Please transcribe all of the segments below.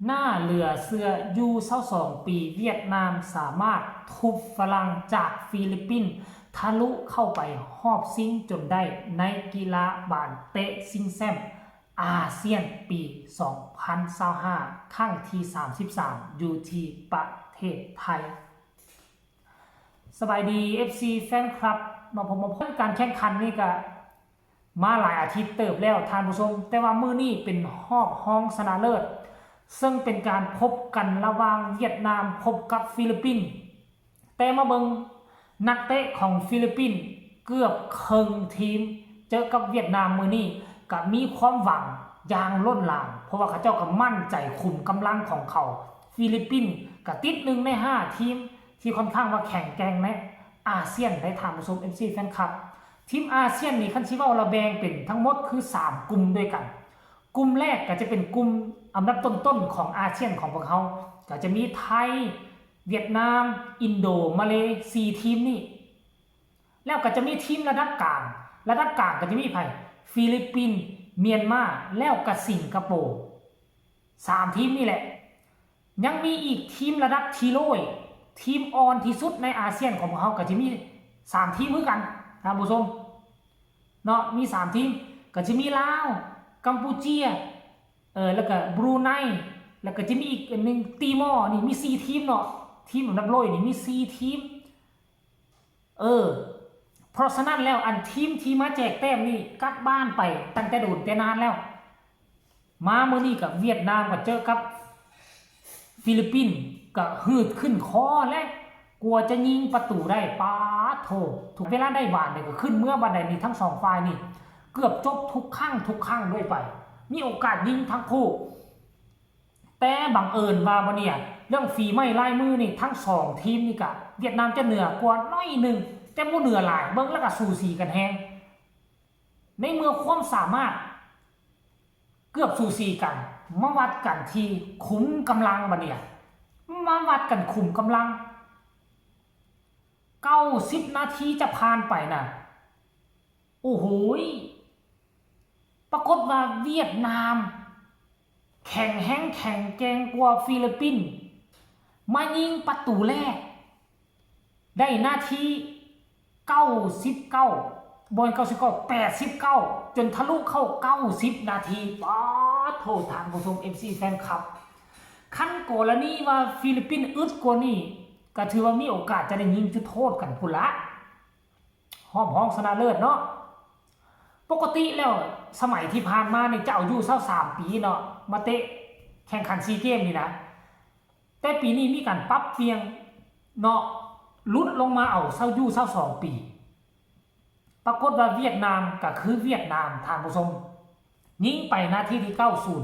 ໜ້າເຫຼືອເຊື່ອ ຢູ່ຊາວສອງປີ ຫວຽດນາມສາມາດທຸບຝຣັ່ງຈາກຟີລິບປິນ ທະລຸເຂົ້າໄປຮອບຊິງຈົນໄດ້ໃນກິລາບານເຕະຊິງແຊ້ມອາຊຽນປີສອງພັນຊາວຫ້າ ຄັ້ງທີສາມສິບສາມ ຢູ່ທີ່ປະເທດໄທ. ສະບາຍດີ ເອັຟຊີ ແຟນຄລັບ ມາພົບມາພໍ້ກັນ ການແຂ່ງຂັນນີ້ກະມາຫຼາຍອາທິດເຕີບແລ້ວທ່ານຜູ້ຊົມ, ແຕ່ວ່າມື້ນີ້ເປັນຮອບຮອງຊະນະເລີດ ເຊິ່ງເປັນການພົບກັນລະຫວ່າງຫວຽດນາມພົບກັບຟີລິບປິນ. ແຕ່ມາເບິ່ງນັກເຕະຂອງຟີລິບປິນເກືອບເຄິ່ງທີມ ເຈີກັບຫວຽດນາມມື້ນີ້ກະມີຄວາມຫວັງຢ່າງລົ້ນຫຼາມ ເພາະວ່າເຂົາເຈົ້າກະໝັ້ນໃຈຂຸມກຳລັງຂອງເຂົາ. ຟີລິບປິນກະຕິດໜຶ່ງໃນຫ້າທີມ ທີ່ຂ້ອນຂ້າງວ່າແຂງແກ່ງໃນອາຊຽນໄດ໋ທ່ານຜູ້ຊົມ ເອັຟຊີ ແຟນຄລັບ. ທີມອາຊຽນນີ້ ຄັນຊິເວົ້າລະແບ່ງເປັນທັງໝົດຄືສາມກຸ່ມດ້ວຍກັນ. ກຸ່ມແລກກະຈະເປັນກຸ່ມອັນດັບຕົ້ນໆຂອງອາຊຽນຂອງພວກເຮົາ ກະຈະມີໄທ, ຫວຽດນາມ, ອິນໂດ, ມາເລ ສີ່ທີມນີ້. ແລ້ວກະຈະມີທີມລະດັບກາງ, ລະດັບກາງກະຈະມີໃຜ? ຟີລິບປິນ, ມຽນມາ ແລ້ວກະສິງກະໂປ. ສາມທີມນີ້ແຫຼະ. ຍັງມີອີກທີມລະດັບທີໂລຍ ທີມອ່ອນທີ່ສຸດໃນອາຊຽນຂອງພວກເຮົາ ກະຈະມີສາມທີມຄືກັນທ່ານຜູ້ຊົມເນາະ. ມີສາມທີມ ກະຈະມີລາວ, ກຳປູເຈຍ ເອີ ແລ້ວກະບຣູໄນ ແລ້ວກະຈະມີອີກອັນໜຶ່ງ ຕີມໍ. ນີ້ມີສີ່ທີມເນາະ, ທີມອັນດັບໂລຍນີ້ມີສີ່ທີມ. ເອີ ເພາະສະນັ້ນແລ້ວ ອັນທີມທີ່ມາແຈກແຕ້ມນີ້ກັບບ້ານໄປຕັ້ງແຕ່ດົນແຕ່ນານແລ້ວ. ມາມື້ນີ້ກະຫວຽດນາມກະເຈີກັບຟີລິບປິນ ກະຫືດຂຶ້ນຄໍແລ້ວ ກວ່າຈະຍິງປະຕູໄດ້ ປາດໂທ້ ທຸກເວລາໄດ້ບານໃດກະຂຶ້ນເມືອບານໃດນີ້ ທັງສອງຝ່າຍນີ້ເກືອບຈົບທຸກຄັ້ງ ທຸກຄັ້ງດ້ວຍໄປ ມີໂອກາດຍິງທັງຄູ່. ແຕ່ບັງເອີນວ່າບາດນີ້ ເລື່ອງຝີໄມ້ລາຍມືນີ້ ທັງສອງທີມນີ້ກະຫວຽດນາມຈະເໜືອກວ່າໜ້ອຍໜຶ່ງ ແຕ່ບໍ່ເໜືອຫຼາຍ ເບິ່ງແລ້ວກະສູສີກັນແຮງ. ໃນເມື່ອຄວາມສາມາດເກືອບສູສີກັນ ມາວັດກັນທີ່ຂຸມກຳລັງບາດນີ້ ມາວັດກັນຂຸມກຳລັງ. ເກົ້າສິບນາທີຈະຜ່ານໄປນະ ໂອ້ໂຫຍ ປາກົດວ່າຫວຽດນາມແຂງແຮງແຂງແກ່ງກວ່າຟີລິບປິນ ມາຍິງປະຕູແລກ ໄດ້ນາທີເກົ້າສິບເກົ້າ ບໍ່ແມ່ນເກົ້າສິບເກົ້າ ແປດສິບເກົ້າ ຈົນທະລຸເຂົ້າເກົ້າສິບນາທີ. ປາດໂທ້ ທ່ານຜູ້ຊົມ ເອັຟຊີ ແຟນຄລັບ ຄັນກໍລະນີວ່າຟີລິບປິນອຶດກວ່ານີ້ ກະຖືວ່າມີໂອກາດຈະໄດ້ຍິງຈຸດໂທດກັນພຸ້ນລະ. ຮອບຮອງຊະນະເລີດເນາະ. ປົກກະຕິແລ້ວສະໄໝທີ່ຜ່ານມານີ້ຈະເອົາຢູ່ຊາວສາມປີເນາະ ມາເຕະແຂ່ງຂັນຊີເກມນີ້ນະ, ແຕ່ປີນີ້ມີການປັບປ່ຽນເນາະ ຫຼຸດລົງມາເອົາຊາວ ຢູ່ຊາວສອງປີ. ປາກົດວ່າຫວຽດນາມກະຄືຫວຽດນາມ ທ່ານຜູ້ຊົມ. ຍິງໄປນາທີທີເກົ້າສິບ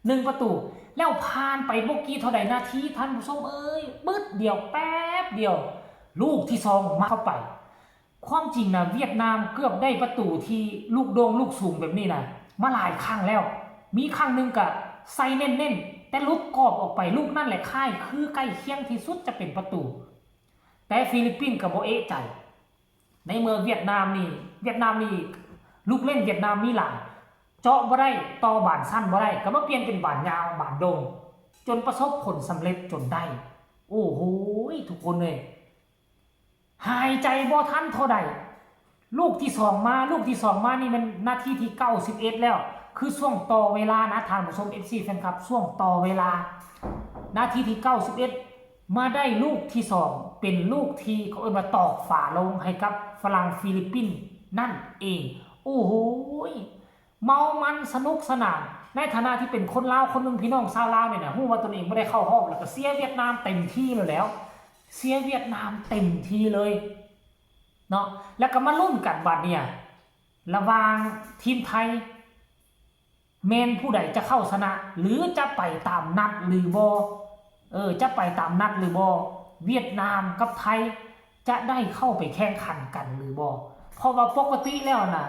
ໜຶ່ງປະຕູ ແລ້ວຜ່ານໄປບໍ່ກີ່ເທົ່າໃດນາທີ ທ່ານຜູ້ຊົມເອີຍ ບຶດດຽວ ແປັບດຽວ ລູກທີສອງມາເຂົ້າໄປ. ຄວາມຈິງນະ ຫວຽດນາມເກືອບໄດ້ປະຕູທີ່ລູກໂດ່ງລູກສູງແບບນີ້ນະ ມາຫຼາຍຄັ້ງແລ້ວ. ມີຄັ້ງໜຶ່ງກະໃສ່ເນັ້ນໆ ແຕ່ຫຼຸດກອບອອກໄປ ລູກນັ້ນແຫຼະຄ້າຍຄືໃກ້ຄຽງທີ່ສຸດຈະເປັນປະຕູ. ແຕ່ຟີລິບປິນກະບໍ່ເອະໃຈ ໃນເມື່ອຫວຽດນາມນີ້ ຫວຽດນາມນີ້ ລູກເຫຼັ້ນຫວຽດນາມມີຫຼາຍ ເຈາະບໍ່ໄດ້ ຕໍ່ບານສັ້ນບໍ່ໄດ້ ກະມາປ່ຽນເປັນບານຍາວ ບານໂດ່ງ ຈົນປະສົບຜົນສຳເລັດຈົນໄດ້. ໂອ້ໂຫຍ ທຸກຄົນເອີຍ ຫາຍໃຈບໍ່ທັນເທົ່າໃດ ລູກທີສອງມາ ລູກທີສອງມານີ້ແມ່ນນາທີທີເກົ້າສິບເອັດແລ້ວ ຄືຊ່ວງຕໍ່ເວລານະ ທ່ານຜູ້ຊົມ ເອັຟຊີ ແຟນຄລັບ ຊ່ວງຕໍ່ເວລາ ນາທີທີເກົ້າສິບເອັດ ມາໄດ້ລູກທີສອງ ເປັນລູກທີ່ເຂົາເອີ້ນວ່າຕອກຝາໂລງໃຫ້ກັບຝຣັ່ງຟີລິບປິນນັ້ນເອງ. ໂອ້ໂຫຍ ເມົາມັນສະໜຸກສະໜານ. ໃນຖານະທີ່ເປັນຄົນລາວຄົນໜຶ່ງ ພີ່ນ້ອງຊາວລາວນີ້ນະ ຮູ້ວ່າຕົນເອງບໍ່ໄດ້ເຂົ້າຮອບ ແລ້ວກະເຊຍຫວຽດນາມເຕັມທີ່ໂລດແລ້ວ ເຊຍຫວຽດນາມເຕັມທີ່ເລີຍເນາະ. ແລ້ວກະມາລຸ້ນກັນບາດນີ້ ລະຫວ່າງທີມໄທ ແມ່ນຜູ້ໃດຈະເຂົ້າຊະນະ ຫຼື ຈະໄປຕາມນັດຫຼືບໍ່? ເອີ ຈະໄປຕາມນັດຫຼືບໍ່? ຫວຽດນາມກັບໄທຈະໄດ້ເຂົ້າໄປແຂ່ງຂັນກັນຫຼືບໍ່? ເພາະວ່າປົກກະຕິແລ້ວນະ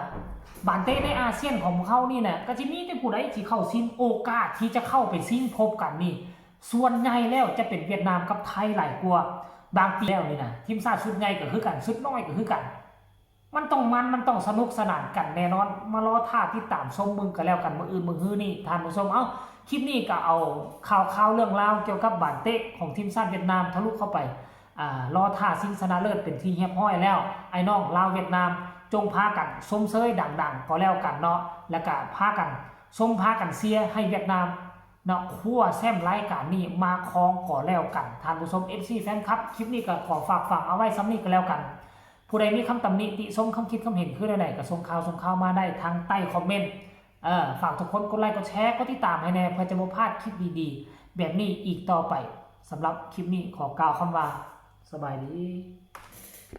ບານເຕະໃນອາຊຽນຂອງພວກເຮົານີ້ນະ ກະຊິມີແຕ່ຜູ້ໃດທີ່ເຂົ້າຊິງ ໂອກາດທີ່ຈະເຂົ້າໄປຊິງພົບກັນນີ້ ສ່ວນໃຫຍ່ແລ້ວຈະເປັນຫວຽດນາມກັບໄທຫຼາຍກວ່າ. ບາງປີແລ້ວນີ້ນະ ທີມຊາດຊຸດໃຫຍ່ກະຄືກັນ ຊຸດນ້ອຍກະຄືກັນ. ມັນຕ້ອງມັນ ມັນຕ້ອງສະໜຸກສະໜານກັນແນ່ນອນ. ມາລໍຖ້າຕິດຕາມຊົມເບິ່ງກະແລ້ວກັນ ມື້ອື່ນມື້ຮືນີ້ ທ່ານຜູ້ຊົມ. ເອົ້າ ຄລິບນີ້ກໍເອົາຂ່າວຄາວເລື່ອງລາວກ່ຽວກັບບານເຕະຂອງທີມຊາດຫວຽດນາມທະລຸເຂົ້າໄປ ອ່າ ລໍຖ້າຊິງຊະນະເລີດເປັນທີ່ຮຽບຮ້ອຍແລ້ວ. ອ້າຍນ້ອງລາວຫວຽດນາມ ຈົ່ງພາກັນຊົມເຊີຍດັງໆກໍແລ້ວກັນເນາະ ແລ້ວກະພາກັນຊົມ ພາກັນເຊຍໃຫ້ຫວຽດນາມເນາະ ຄວ້າແຊ້ມລາຍການນີ້ມາຄອງກໍແລ້ວກັນ. ທ່ານຜູ້ຊົມ ເອັຟຊີ ແຟນຄລັບ ຄລິບນີ້ກໍຂໍຝາກຝັງເອົາໄວ້ສ່ຳນີ້ກໍແລ້ວກັນ. ຜູ້ໃດມີຄຳຕຳໜິຕິຊົມ ຄຳຄິດຄຳເຫັນຄືແນວໃດ ກໍສົ່ງຂ່າວ ສົ່ງຂ່າວມາໄດ້ທາງໃຕ້ຄອມເມັນ. ເອີ ຝາກທຸກຄົນກົດໄລ ກົດແຊ ກົດຕິດຕາມໃຫ້ແດ່ ເພື່ອຈະບໍ່ພາດຄລິບດີໆແບບນີ້ອີກຕໍ່ໄປ. ສຳລັບຄລິບນີ້ຂໍກ່າວຄຳວ່າ ສະບາຍດີ.